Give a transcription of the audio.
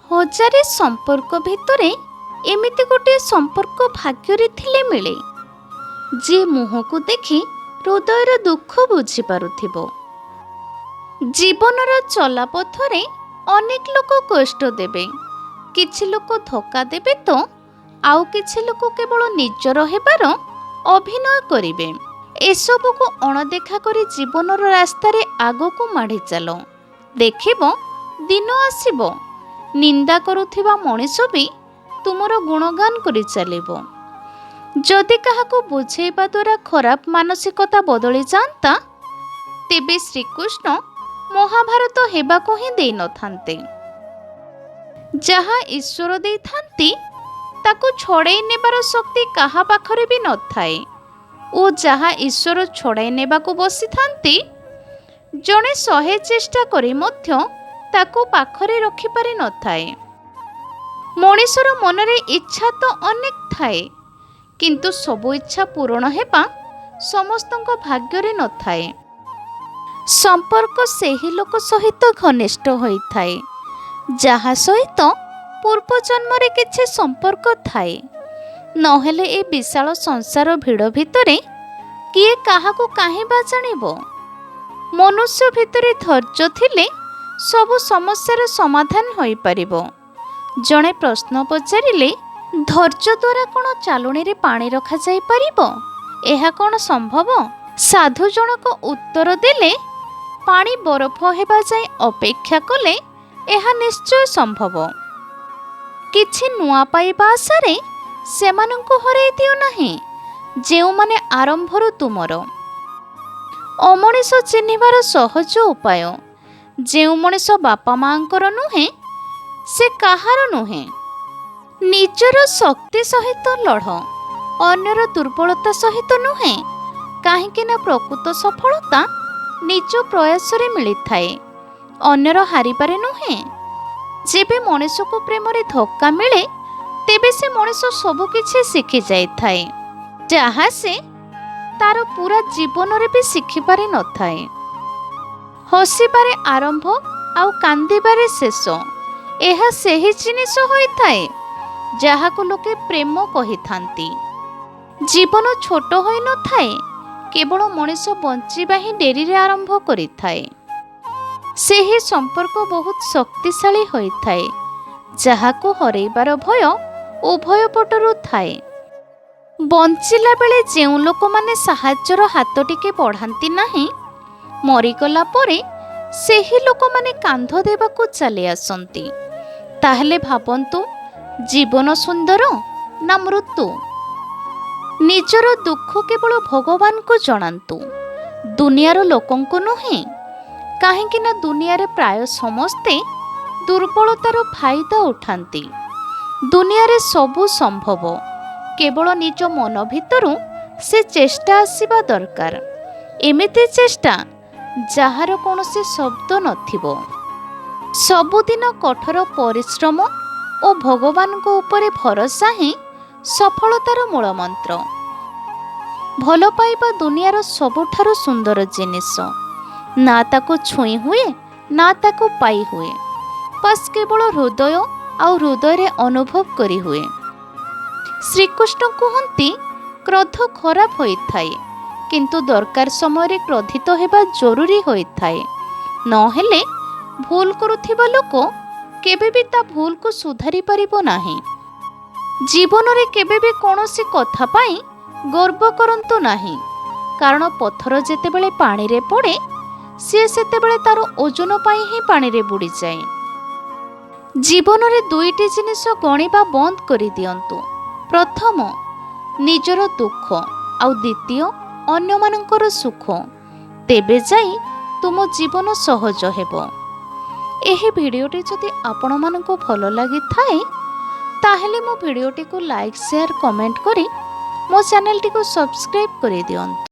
ହଜାରେ ସମ୍ପର୍କ ଭିତରେ ଏମିତି ଗୋଟିଏ ସମ୍ପର୍କ ଭାଗ୍ୟରେ ଥିଲେ ମିଳେ, ଯିଏ ମୁହଁକୁ ଦେଖି ହୃଦୟର ଦୁଃଖ ବୁଝିପାରୁଥିବ। ଜୀବନର ଚଲାପଥରେ ଅନେକ ଲୋକ କଷ୍ଟ ଦେବେ, କିଛି ଲୋକ ଧୋକା ଦେବେ ତ ଆଉ କିଛି ଲୋକ କେବଳ ନିଜର ହେବାର ଅଭିନୟ କରିବେ। ଏସବୁକୁ ଅଣଦେଖା କରି ଜୀବନର ରାସ୍ତାରେ ଆଗକୁ ମାଡ଼ି ଚାଲ। ଦେଖିବ, ଦିନ ଆସିବ, ନିନ୍ଦା କରୁଥିବା ମଣିଷ ବି ତୁମର ଗୁଣଗାନ କରି ଚାଲିବ। ଯଦି କାହାକୁ ବୁଝେଇବା ଦ୍ୱାରା ଖରାପ ମାନସିକତା ବଦଳି ଯାଆନ୍ତା, ତେବେ ଶ୍ରୀକୃଷ୍ଣ ମହାଭାରତ ହେବାକୁ ହିଁ ଦେଇନଥାନ୍ତେ। ଯାହା ଈଶ୍ୱର ଦେଇଥାନ୍ତି, ତାକୁ ଛଡ଼େଇ ନେବାର ଶକ୍ତି କାହା ପାଖରେ ବି ନଥାଏ ଓ ଯାହା ଈଶ୍ୱର ଛଡ଼ାଇ ନେବାକୁ ବସିଥାନ୍ତି, ଜଣେ 100 ଚେଷ୍ଟା କରି ମଧ୍ୟ ତାକୁ ପାଖରେ ରଖିପାରି ନଥାଏ। ମଣିଷର ମନରେ ଇଚ୍ଛା ତ ଅନେକ ଥାଏ, କିନ୍ତୁ ସବୁ ଇଚ୍ଛା ପୂରଣ ହେବା ସମସ୍ତଙ୍କ ଭାଗ୍ୟରେ ନଥାଏ। ସମ୍ପର୍କ ସେହି ଲୋକ ସହିତ ଘନିଷ୍ଠ ହୋଇଥାଏ, ଯାହା ସହିତ ପୂର୍ବ ଜନ୍ମରେ କିଛି ସମ୍ପର୍କ ଥାଏ। ନହେଲେ ଏ ବିଶାଳ ସଂସାର ଭିଡ଼ ଭିତରେ କିଏ କାହାକୁ କାହିଁ ବା ଜାଣିବ? ମନୁଷ୍ୟ ଭିତରେ ଧୈର୍ଯ୍ୟ ଥିଲେ ସବୁ ସମସ୍ୟାର ସମାଧାନ ହୋଇପାରିବ। ଜଣେ ପ୍ରଶ୍ନ ପଚାରିଲେ, ଧୈର୍ଯ୍ୟ ଦ୍ୱାରା କ'ଣ ଚାଲୁଣିରେ ପାଣି ରଖାଯାଇପାରିବ? ଏହା କ'ଣ ସମ୍ଭବ? ସାଧୁ ଜଣକ ଉତ୍ତର ଦେଲେ, ପାଣି ବରଫ ହେବା ଯାଏଁ ଅପେକ୍ଷା କଲେ ଏହା ନିଶ୍ଚୟ ସମ୍ଭବ। କିଛି ନୂଆ ପାଇବା ଆଶାରେ ସେମାନଙ୍କୁ ହରାଇ ଦିଅ ନାହିଁ, ଯେଉଁମାନେ ଆରମ୍ଭରୁ ତୁମର। ଅମଣିଷ ଚିହ୍ନିବାର ସହଜ ଉପାୟ: ଯେଉଁ ମଣିଷ ବାପା ମାଆଙ୍କର ନୁହେଁ, ସେ କାହାର ନୁହେଁ। ନିଜର ଶକ୍ତି ସହିତ ଲଢ଼, ଅନ୍ୟର ଦୁର୍ବଳତା ସହିତ ନୁହେଁ। କାହିଁକି ନା ପ୍ରକୃତ ସଫଳତା ନିଜ ପ୍ରୟାସରେ ମିଳିଥାଏ, ଅନ୍ୟର ହାରିବାରେ ନୁହେଁ। ଯେବେ ମଣିଷକୁ ପ୍ରେମରେ ଧୋକା ମିଳେ, ତେବେ ସେ ମଣିଷ ସବୁକିଛି ଶିଖି ଯାଇଥାଏ, ଯାହା ସେ ତାର ପୁରା ଜୀବନରେ ବି ଶିଖିପାରି ନଥାଏ। ହସିବାରେ ଆରମ୍ଭ ଆଉ କାନ୍ଦିବାରେ ଶେଷ, ଏହା ସେହି ଜିନିଷ ହୋଇଥାଏ, ଯାହାକୁ ଲୋକେ ପ୍ରେମ କହିଥାନ୍ତି। ଜୀବନ ଛୋଟ ହୋଇନଥାଏ, କେବଳ ମଣିଷ ବଞ୍ଚିବା ହିଁ ଡେରିରେ ଆରମ୍ଭ କରିଥାଏ। ସେହି ସମ୍ପର୍କ ବହୁତ ଶକ୍ତିଶାଳୀ ହୋଇଥାଏ, ଯାହାକୁ ହରେଇବାର ଭୟ ଉଭୟ ପଟରୁ ଥାଏ। ବଞ୍ଚିଲା ବେଳେ ଯେଉଁ ଲୋକମାନେ ସାହାଯ୍ୟର ହାତ ଟିକେ ବଢ଼ାନ୍ତି ନାହିଁ, ମରିଗଲା ପରେ ସେହି ଲୋକମାନେ କାନ୍ଧ ଦେବାକୁ ଚାଲି ଆସନ୍ତି। ତାହେଲେ ଭାବନ୍ତୁ, ଜୀବନ ସୁନ୍ଦର ନା ମୃତ୍ୟୁ? ନିଜର ଦୁଃଖ କେବଳ ଭଗବାନଙ୍କୁ ଜଣାନ୍ତୁ, ଦୁନିଆର ଲୋକଙ୍କୁ ନୁହେଁ। କାହିଁକି ନା ଦୁନିଆରେ ପ୍ରାୟ ସମସ୍ତେ ଦୁର୍ବଳତାର ଫାଇଦା ଉଠାନ୍ତି। ଦୁନିଆରେ ସବୁ ସମ୍ଭବ, କେବଳ ନିଜ ମନ ଭିତରୁ ସେ ଚେଷ୍ଟା ଆସିବା ଦରକାର। ଏମିତି ଚେଷ୍ଟା, ଯାହାର କୌଣସି ଶବ୍ଦ ନଥିବ। ସବୁଦିନ କଠୋର ପରିଶ୍ରମ ଓ ଭଗବାନଙ୍କ ଉପରେ ଭରସା ହିଁ ସଫଳତାର ମୂଳ ମନ୍ତ୍ର। ଭଲ ପାଇବା ଦୁନିଆର ସବୁଠାରୁ ସୁନ୍ଦର ଜିନିଷ। ନା ତାକୁ ଛୁଇଁ ହୁଏ, ନା ତାକୁ ପାଇ ହୁଏ। ବାସ୍, କେବଳ ହୃଦୟ ଆଉ ହୃଦୟରେ ଅନୁଭବ କରି ହୁଏ। ଶ୍ରୀକୃଷ୍ଣ କୁହନ୍ତି, କ୍ରୋଧ ଖରାପ ହୋଇଥାଏ, କିନ୍ତୁ ଦରକାର ସମୟରେ କ୍ରୋଧିତ ହେବା ଜରୁରୀ ହୋଇଥାଏ। ନହେଲେ ଭୁଲ କରୁଥିବା ଲୋକ କେବେ ବି ତା ଭୁଲକୁ ସୁଧାରି ପାରିବ ନାହିଁ। ଜୀବନରେ କେବେ ବି କୌଣସି କଥା ପାଇଁ ଗର୍ବ କରନ୍ତୁ ନାହିଁ, କାରଣ ପଥର ଯେତେବେଳେ ପାଣିରେ ପଡ଼େ, ସିଏ ସେତେବେଳେ ତାର ଓଜନ ପାଇଁ ହିଁ ପାଣିରେ ବୁଡ଼ିଯାଏ। ଜୀବନରେ ଦୁଇଟି ଜିନିଷ ଗଣିବା ବନ୍ଦ କରିଦିଅନ୍ତୁ। ପ୍ରଥମ, ନିଜର ଦୁଃଖ ଆଉ ଦ୍ୱିତୀୟ, ଅନ୍ୟମାନଙ୍କର ସୁଖ। ତେବେ ଯାଇ ତୁମ ଜୀବନ ସହଜ ହେବ। ଏହି ଭିଡ଼ିଓଟି ଯଦି ଆପଣମାନଙ୍କୁ ଭଲ ଲାଗିଥାଏ, ତାହେଲେ ମୋ ଭିଡ଼ିଓଟିକୁ ଲାଇକ୍, ସେୟାର, କମେଣ୍ଟ କରି ମୋ ଚ୍ୟାନେଲଟିକୁ ସବସ୍କ୍ରାଇବ୍ କରିଦିଅନ୍ତୁ।